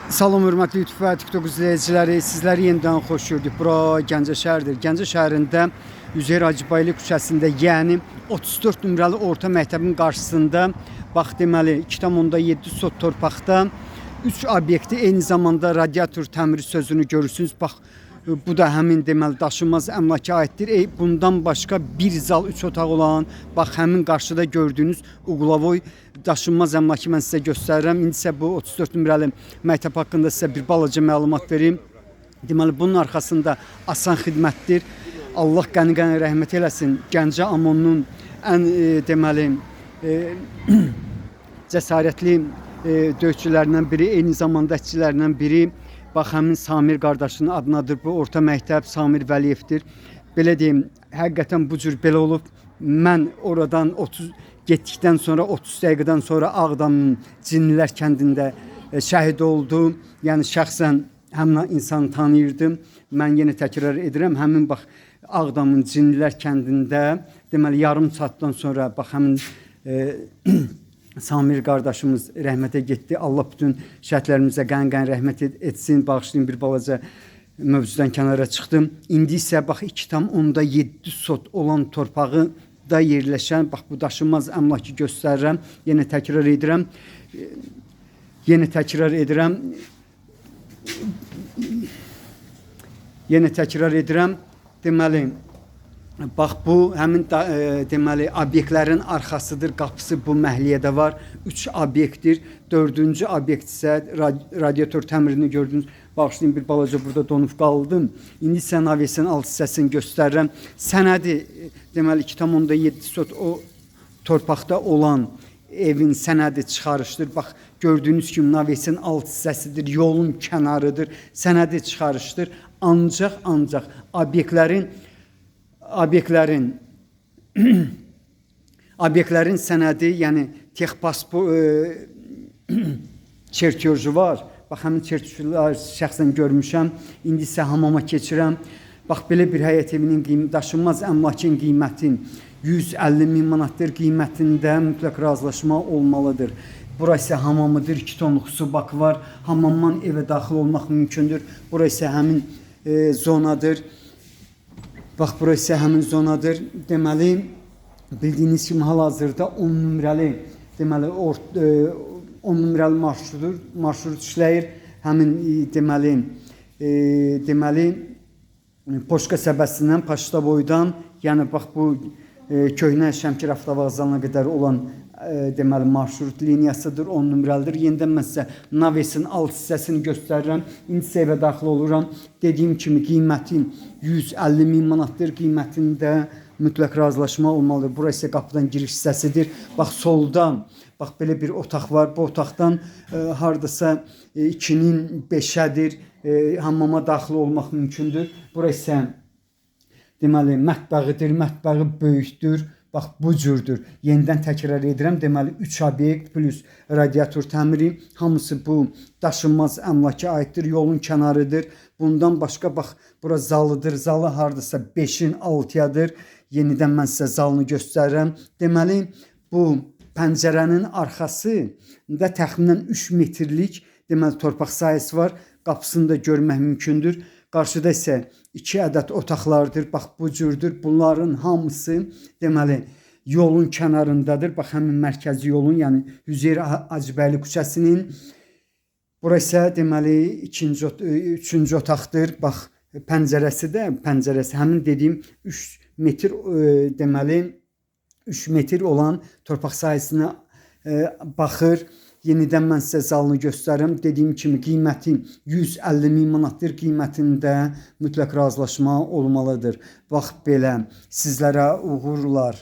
Salam hörmətli YouTube və TikTok izləyiciləri, sizləri yenidən xoş gördük. Bura Gəncə şəhəridir. Gəncə şəhərində Üzeyir Hacıbəyli küçəsində, yəni 34 nömrəli orta məktəbin qarşısında, bax deməli 2,7 sot torpaqda 3 obyekti eyni zamanda radiator təmiri sözünü görürsünüz. Bax bu da həmin deməli daşınmaz əmlaka aiddir. Bundan başqa bir zal, 3 otaq olan, bax həmin qarşıda gördüyünüz uqlavoy daşınmaz əmlakı mən sizə göstərirəm. İndi isə bu 34 nömrəli məktəb haqqında sizə bir balaca məlumat verim. Deməli bunun arxasında asan xidmətdir. Allah qəni-qəni rəhmət eləsin. Gəncə AMON-nun ən deməli cəsarətli döyüşçülərindən biri, eyni zamanda işçilərindən biri. Bax həmin Samir qardaşının adınadır bu orta məktəb, Samir Vəliyevdir. Belə deyim, həqiqətən bu cür belə olub. Mən oradan 30 getdikdən sonra 30 dəqiqədən sonra Ağdamın Cinlilər kəndində şəhid oldu. Yəni şəxsən həmin insanı tanıyırdım. Mən yenə təkrar edirəm, həmin bax Ağdamın Cinlilər kəndində deməli yarım saatdan sonra bax həmin Samir qardaşımız rəhmətə getdi. Allah bütün şəhidlərimizə qən-qən rəhmət etsin. Bağışlayın, bir balaca mövzudan kənara çıxdım. İndi isə bax 2,7 sot olan torpağı da yerləşən bax bu daşınmaz əmlakı göstərirəm. Yenə təkrar edirəm. Yenə təkrar edirəm. Yenə təkrar edirəm. Deməli bax bu həmin deməli obyektlərin arxasıdır. Qapısı bu məhəlliyədə var. 3 obyektdir. 4-cü obyekt isə radiator təmirini gördünüz. Bağışlayın, bir balaca burada donub qaldım. İndi isə navesin alt hissəsini göstərirəm. Sənədi deməli 2,7 sot o torpaqda olan evin sənədi çıxarışdır. Bax gördüyünüz kimi navesin alt hissəsidir, yolun kənarıdır. Sənədi çıxarışdır. Ancaq obyektlərin obyektlərin sənədi, yəni texpasport çertyoju var. Bax həmin çertyojuları şəxsən görmüşəm. İndi isə hamama keçirəm. Bax belə bir həyət evinin daşınmaz əmlakın qiyməti 150 min manatdır. Qiymətində mütləq razılaşma olmalıdır. Bura isə hamamıdır. 2 tonluq su bakı var. Hamamdan evə daxil olmaq mümkündür. Bura isə həmin zonadır. Bax, bura isə həmin zonadır. Deməli, bildiyiniz kimi hal-hazırda 10 nömrəli, deməli, 10 nömrəli marşrut işləyir. Həmin deməli, Poçt qəsəbəsindən, Paştaboydan, yəni bax bu köhnə Şəmkir avtovağzalına qədər olan deməli marşrut liniyasıdır, 10 nömrəlidir. Yenidən mən sizə navesin alt hissəsini göstərirəm. İndi isə evə daxil oluram. Dediyim kimi qiyməti 150 min manatdır. Qiymətində mütləq razılaşma olmalıdır. Bura isə qapıdan giriş hissəsidir. Bax soldan, bax belə bir otaq var. Bu otaqdan hardasa 2-nin 5-ədir. Hamama daxil olmaq mümkündür. Bura isə deməli mətbəxidir. Mətbəxi böyükdür. Bax bu cürdür. Yenidən təkrar edirəm. Deməli 3 obyekt plus radiator təmiri hamısı bu daşınmaz əmlaka aiddir. Yolun kənarıdır. Bundan başqa bax bura zalıdır. Zalı hardasa 5-in 6-yadır. Yenidən mən sizə zalını göstərirəm. Deməli bu pəncərənin arxasında təxminən 3 metrlik deməli torpaq sahəsi var. Qapısını da görmək mümkündür. Qarşıda isə 2 ədəd otaqlardır. Bax bu cürdür. Bunların hamısı deməli yolun kənarındadır. Bax həmin mərkəzi yolun, yəni Üzeyir Hacıbəyli küçəsinin. Bura isə deməli üçüncü otaqdır. Bax pəncərəsi də, pəncərəsi həmin dediyim 3 metr deməli 3 metr olan torpaq sahəsinə baxır. Yenidən mən sizə zalını göstərirəm. Dediyim kimi qiyməti 150 min manatdır. Qiymətində mütləq razılaşma olmalıdır. Bax belə sizlərə uğurlar.